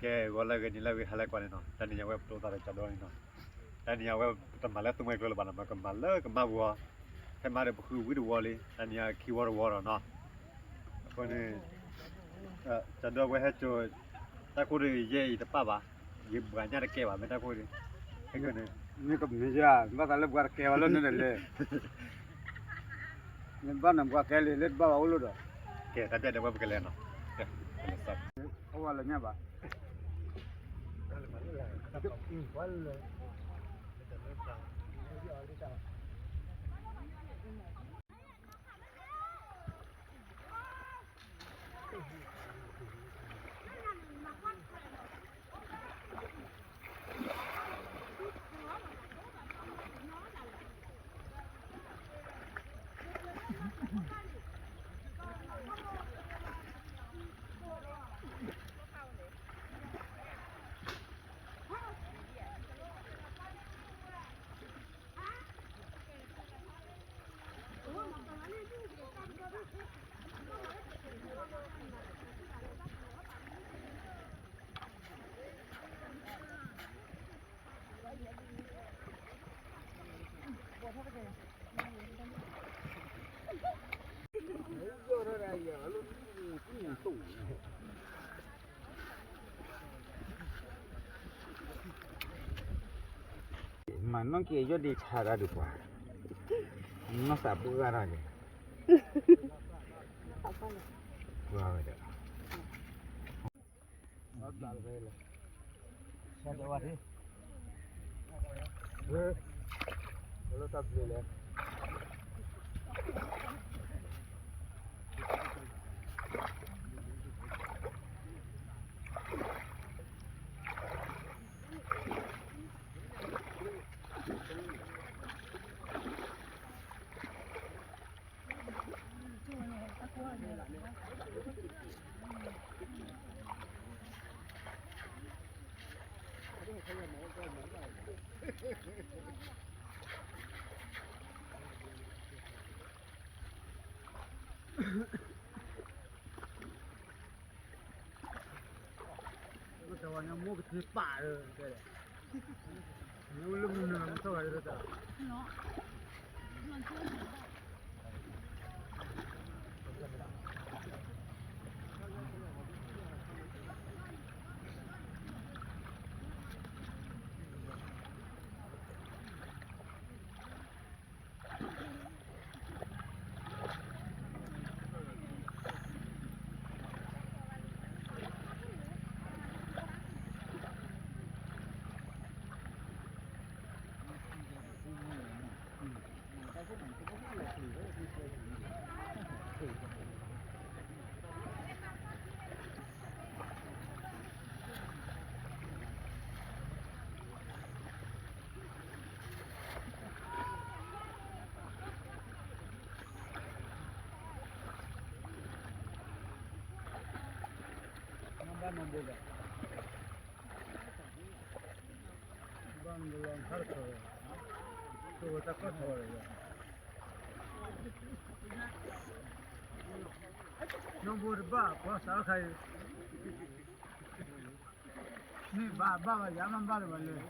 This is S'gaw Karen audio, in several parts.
ကဲ ဂီၤလၢအဂ့ၤ နံၤလၢအဂ့ၤ ဟါလၢကွၢ်န့ၣ်နီၤ, တနံၤညါဝဲပတိသးဒီးကၠီဒီန့ၣ်နီၤ, တနံၤညါဝဲပတမၤလၢသူမှဲကျိလၢၤဘၣ်နီၤ, မ့ၢ်ကမၤလၢကမၣ်ပူၤအီၤ, ဖဲမၤဒီးပဃုဝံတဝီလံ, တနံၤညါခံဝီတဝီဒီးနီၤ, အဃိန့ၣ် ကၠီဒီဝဲဟဲစိာ် တၢ်ခိၣ်ဒီးယဲအံၤတပၣ်ဘၣ်, ယဘှါညၣ်တကဲဘၣ် မ့ၢ်တၢ်ခိၣ်ဒီး, ဟဲကန့ၣ်, မ့ၢ်ကမ့ၢ်ယၤ ဘၣ်သးလၢဘှါတကဲဘၣ်လၢန့ၣ်လဲၣ် နဘၣ်နဘှါကဲလံ လၢတဘၣ်ဘၣ်အိၣ်လိၣ်ဒီး, ကဲ တၢ်ဒဲးဒဲးဝဲပကလဲၤနီၤ, ကဲ, အဝဲလၢညါဘၣ်, မၤနီၢ်က့ၤယီၢ်ဒ့ဆါတၢ်ဒုးပှၤ, နီၢ်သးပှၢ်ဂၤထီၣ်က့ၤ, ပှၤဝဲဒီး ဆါတဝါထံ, လၢတၢ်ဘျုးလဲၣ်. မ့ၢ်တဝါန့ၣ် မိၢ်ကထံပာ်ဒီး တဲ, မ့ၢ်လၢမနုၤမ့ၢ်ထီၣ်ဂၤဒီးတၢ် ဘၣ်နီၢ်ဘိဒီး ဘၣ်နလီၤခါတခီ, တိၢ်ဝဲတၢ်ကီၢ်ထီၣ်ဝဲဒီး, နီၢ်ဘိတဘၣ် ပှၤစးခါအံၤ, မ့ၢ်ဘၣ်ဘၣ်ဘၣ် ယၤမ့ၢ်ဘၣ်လၢၤဘၣ်လၢ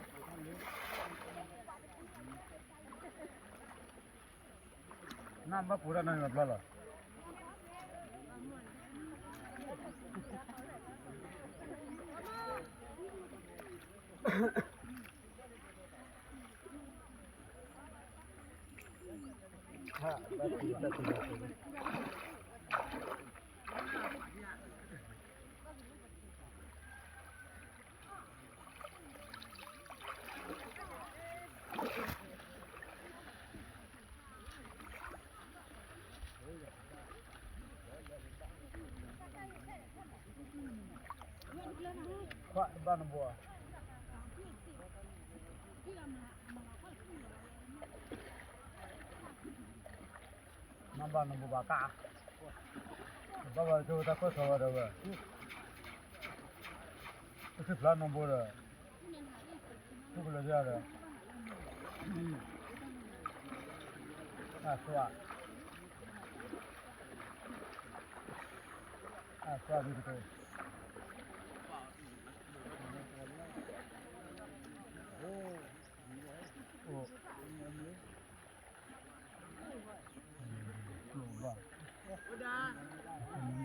နဘၣ်ပူၤတၢ်နီတဘျီလီၤ. ခွါတဘၣ်နဘိဧါ, နဘၣ်နဘိဘၣ်ကါ, ဘၣ်ဘၣ်ကၠိတၢ်ကီၢ်စီဝဲဒီးဝဲ, ပစံးဖျါနဘိဒီး, သူၣ်ကလၢၤယၤဒီး, အသွါ, အသွါဒ်တက့ၢ်.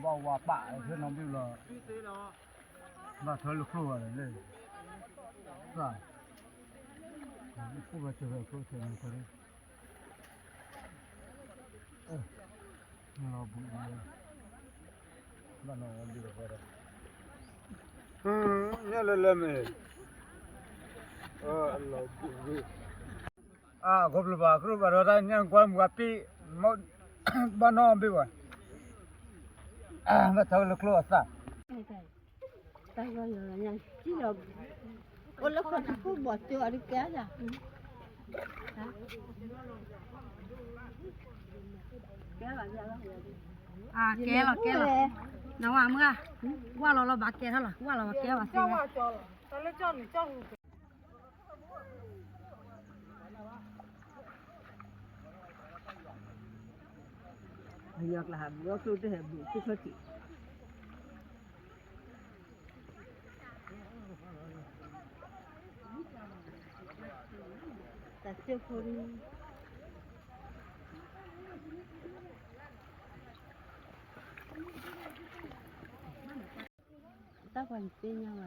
ဝါဝါပာ်အဆၢနီၤဘျုးလီၤ, ဘၣ်ထၢလၢချိၣ်ဂၤလၢ, သၣ်, လၢခိၣ်ဘၣ်စၢၤဝဲအကျိၣ်ထဲန့ၣ်ခီ, လီၤဘူး, ဘၣ်နီၤဝဲဒ်လီၤဃီဒီး, ညၣ်လၢလၢမ့ၢ်, လီၤဘူး, အခိၣ်ဖျိဘၣ် ကြိၣ်ဘၣ်ဒီးတၢ်ညၣ်ကွၢ်မူအပ့ၢ်, ဘၣ်နီၣ်ဘ့ၣ်ဝဲ, ဘၣ်ထၢလၢချိၣ်အသၣ်, တၢ်ဂီၤယီၤညါ, အိၣ်လၢခိၣ်တခိၣ်ဘီၣ်ကၠိအီၤဒုးကဲယၤ, ကဲလီၤ ကဲလီၤ, နဝၤမုၢ်ဂၤ, ဝၢ်လီၤလီၤဘၣ်ကဲထီၣ်လီၤ ဝၢ်လီၤဘၣ်ကဲဘၣ်သ့, အယီၤကျါဟးဘူးအီၣ်ကျိၣ်တဟဲဘူး သုခီၣ်ထံး, တၢ်စၢၢ်ဖိန့ၣ်, တၢ်ပှၤယသ့ၣ်ညါဘၣ်ဒီး နကမၤက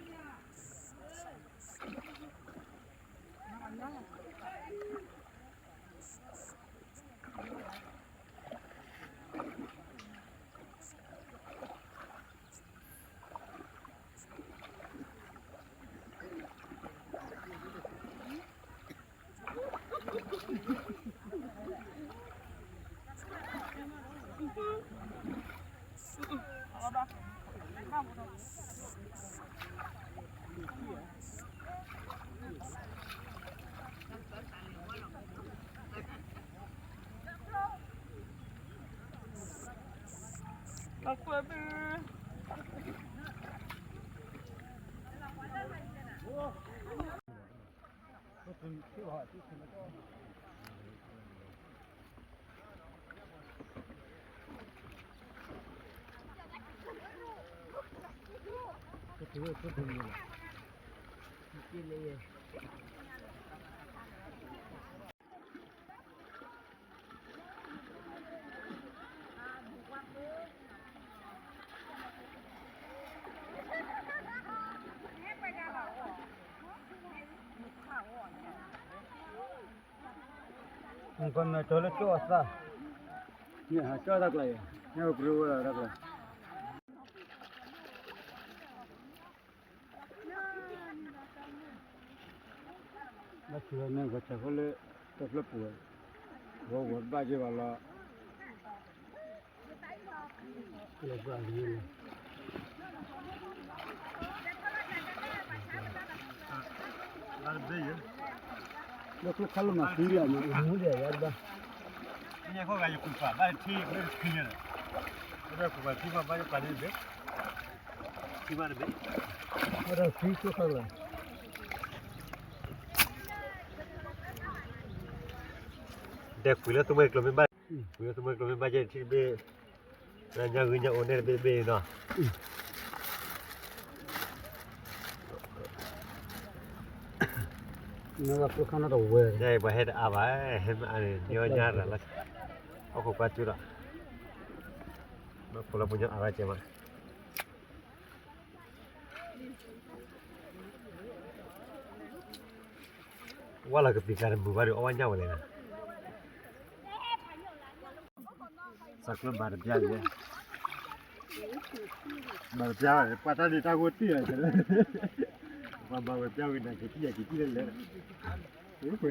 ၠီလၢကၠီအသၣ်, န့ၣ်ဟးကၠီတၢ်ကျါအံၤ, ညၣ်ကပြၢဝဲဒၣ်တၢ်ကျါ. ဘၣ်ဆူၣ်လီၤန့ၣ် ဂီၤဆၢဃိလၢ တဖျၢၣ်ပူၤဝဲ, ဂီၤဂီၤတဘၣ်က့ၤဘၣ်လီၤ. လၢကျိခါလၢမၤသံလၢအမူဒီးယၤတဘၣ်, ညၣ်ခိၣ်ဂၤယကူၣ်ပာ်ဘၣ်ထံလၢတခီညါဒီး, လၢကူၣ်ပာ်ထံဘၣ်ဘၣ်ယပာ်န့ၣ်တဘ့ၣ်, ထံဘၣ်တဘ့ၣ်, အထံကျိခါလၢ ဒဲကွံာ်လၢသူမှဲကျိမ့ၢ်ဘၣ်, ကွံာ်လၢသူမှဲကျိမ့ၢ်ဘၣ်က့ၤထံတဘ့ၣ်, ညၣ်ဂုၤညၣ်အိၣ်န့ၣ်တဘ့ၣ်တဘ့ၣ်နီၤ, ညၣ်အံၤပှၤဟဲတအါဘၣ်, ဟဲမ့ၢ်အါန့ၣ် ညီညါရၤလီၤ, ဟီၣ်ခိၣ်ကွၢ်ကၠူဒီး, မ့ၢ်ခိၣ်လၢပှၤညီအါဘၣ်ကဲမး. ဝါလီၤကသံၣ်ကျါတမုာ်ဘၣ်ဒီး အီၣ်ဝဲညၣ်ဝဲလဲၣ်. သးကျိဘၣ်တပျၢ်ယဲ, ဘၣ်တပျၢ်ဝဲ ပှၤတၢ်ဒုးတၢ်ဂိၢ်တံၢ်အီၤ, ပှၤဘၣ်ဝဲပျၢ်ဝဲနၤ ကသံၣ်ယၤကသံၣ်လဲၣ်လဲၣ်, ပှဲ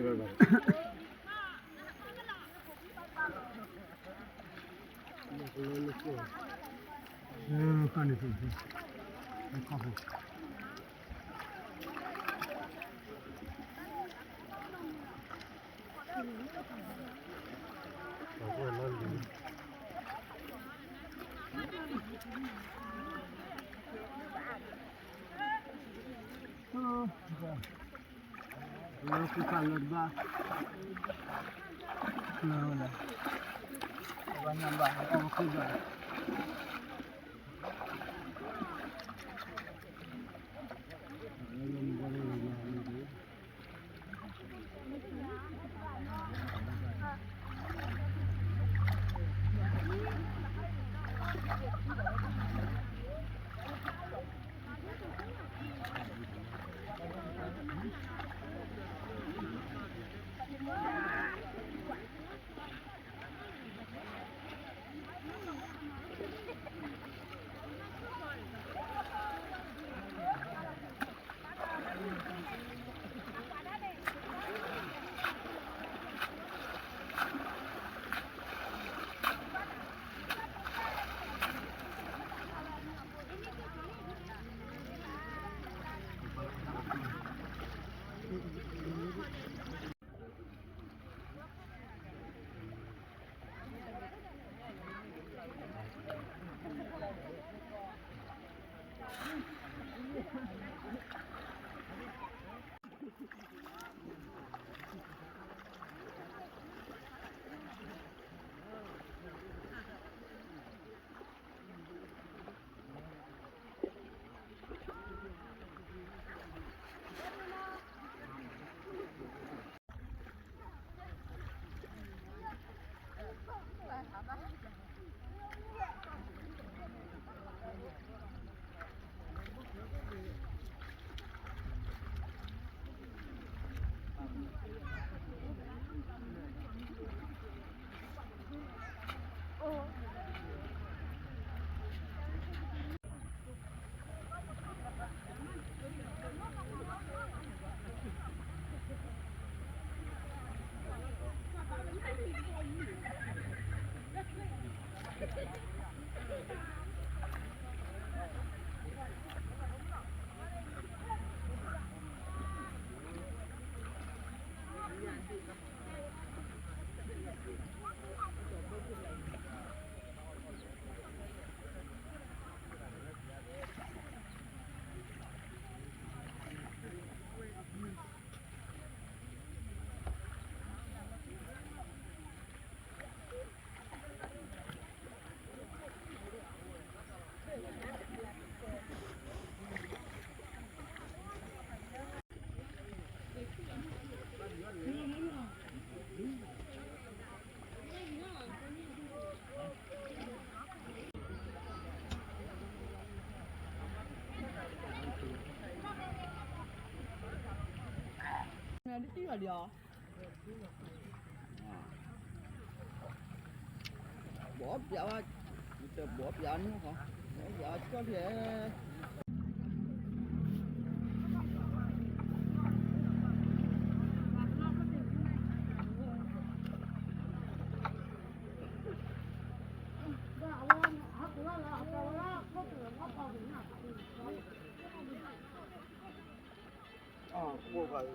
ၤလီၤဘၣ်. ဘီပျးဝဲ, ဘီပျးနုၢ်ဟီ, ဘီပျးဝဲကီၢ်ဒဲး. နမၤဘျ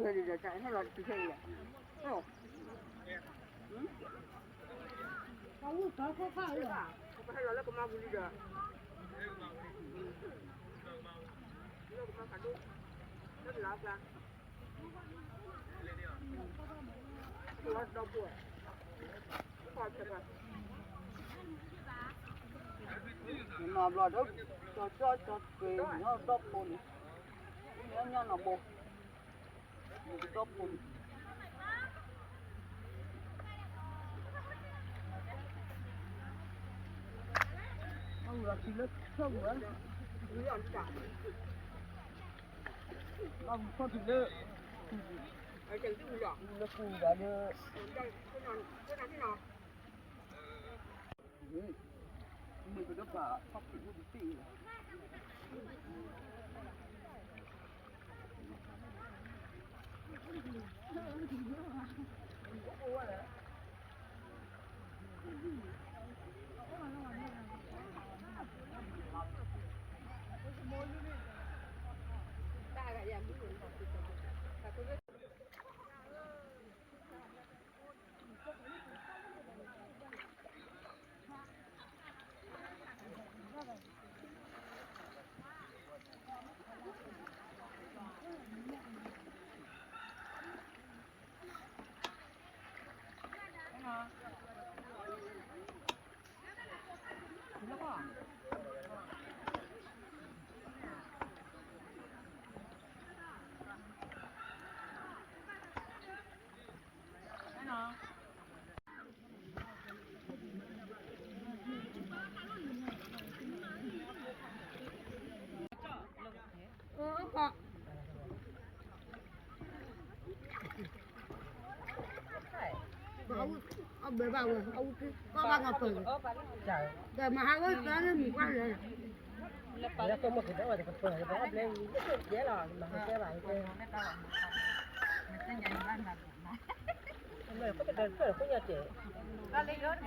ီဒီး ကၠီကၠီကၠီကွံာ်နီၢ်ဒီဖိန့ၣ်, မ့ၢ်ညၣ်နီၢ်ဘိ, ဒီဖိန့ၣ်, ဒီဖိန့ၣ်, လီၤထ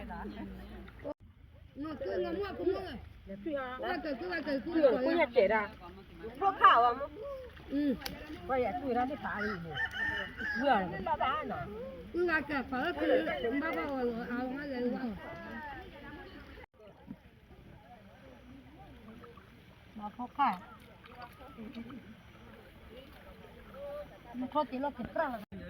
ံလၢထၢၣ်ပူၤဝဲ, လီၤထီၣ်ထံလၢ, လၢပူၤဒီးလၢ, မ့ၢ်ကဒီးပာ်ခီၣ်ဖံးအိၣ်တသ့ၣ်လီၤ.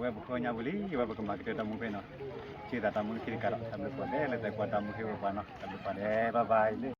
ဝဲပဃိညါပူၤလံ ဝဲပကမၤကတၢၢ်တၢ်မူဖဲနီၤ, စံးသးတၢ်မူခံတကးဒီး တၢ်ဘျုးပှၤဒဲး လၢသုကွၢ်တၢ်မူဟ့ၣ်ဝဲပှၤနီၤ, တၢ်ဘျုးပှၤဒဲး bye bye လၢ